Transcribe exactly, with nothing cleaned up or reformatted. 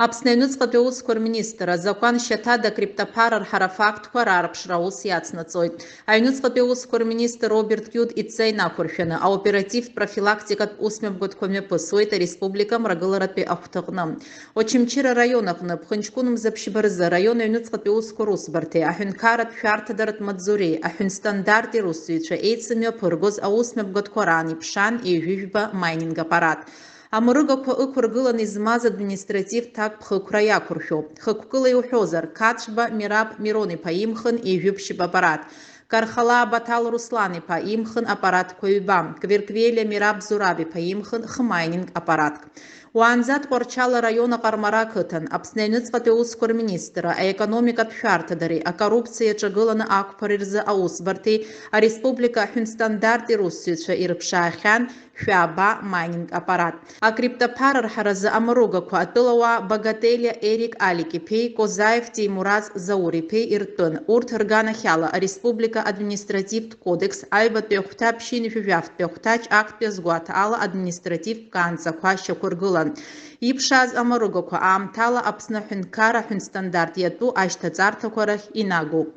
Аԥсны аҩныҵҟатәи аусқәа рминистр азакәан шьаҭада акриптоԥара рҳара афактқәа раарԥшра аус иацнаҵоит. Аҩныҵҟатәи аусқәа рминистр Роберт Киут идҵа инақәыршәаны, аоперативтә профилактикатә усмҩаԥгатәқәа мҩаԥысуеит ареспублика мрагыларатәи ахәҭаҟны. Очамчыра араион аҟны ԥхынҷкәын мза ԥшьба рзы араион аҩныҵҟатәи аусқәа русбарҭеи аҳәынҭқарратә шәарҭадаратә маҵзуреи аҳәынҭстандарти русзуҩцәа еицымҩаԥыргоз аусмҩаԥгатәқәа раан иԥшаан ҩажәи жәба майнинг аппарат. Амрыгақәа ықәыргыланы измаз административтә ҭакԥхықәра иақәыршәоуп. Хықәкыла иуҳәозар, Қацәба Мираб Мирон-иԥа имхын ҩажәи ԥшьба аппарат, Кархалаа Баҭал Руслан-иԥа имхын аппаратқәа ҩба, Квирквелиа Мираб Зураб-иԥа имхын хмайнинг аппаратк. Уаанӡа Тҟәарчал араион Аҟармара ақыҭан Аԥсны аҩныҵҟатәи аусқәа рминистрра, аекономикатә шәарҭадареи акоррупциа иаҿагыланы ақәԥареи рзы аусбарҭеи ареспублика аҳәынҭстандарти русзуҩцәа ирыԥшаахьан шәаба майнинг аппарат. Акриптоԥара рҳаразы амругақәа атәылауаа Багателиа Ерик Алик-иԥеи Козаев Ҭемураз Заур-иԥеи иртәын. Урҭ рганахьала ареспублика административтә кодекс аҩбатәи ахәҭа ԥшьынҩажәи жәафтәи ахәҭаҷ актәи азгәаҭа ала административтә каанҵақәа шьақәыргылан. Иԥшааз амругақәа аамҭала Аԥсны аҳәынҭқарра аҳәынҭстандарт иатәу ашьҭаҵарҭақәа рахь инагоуп.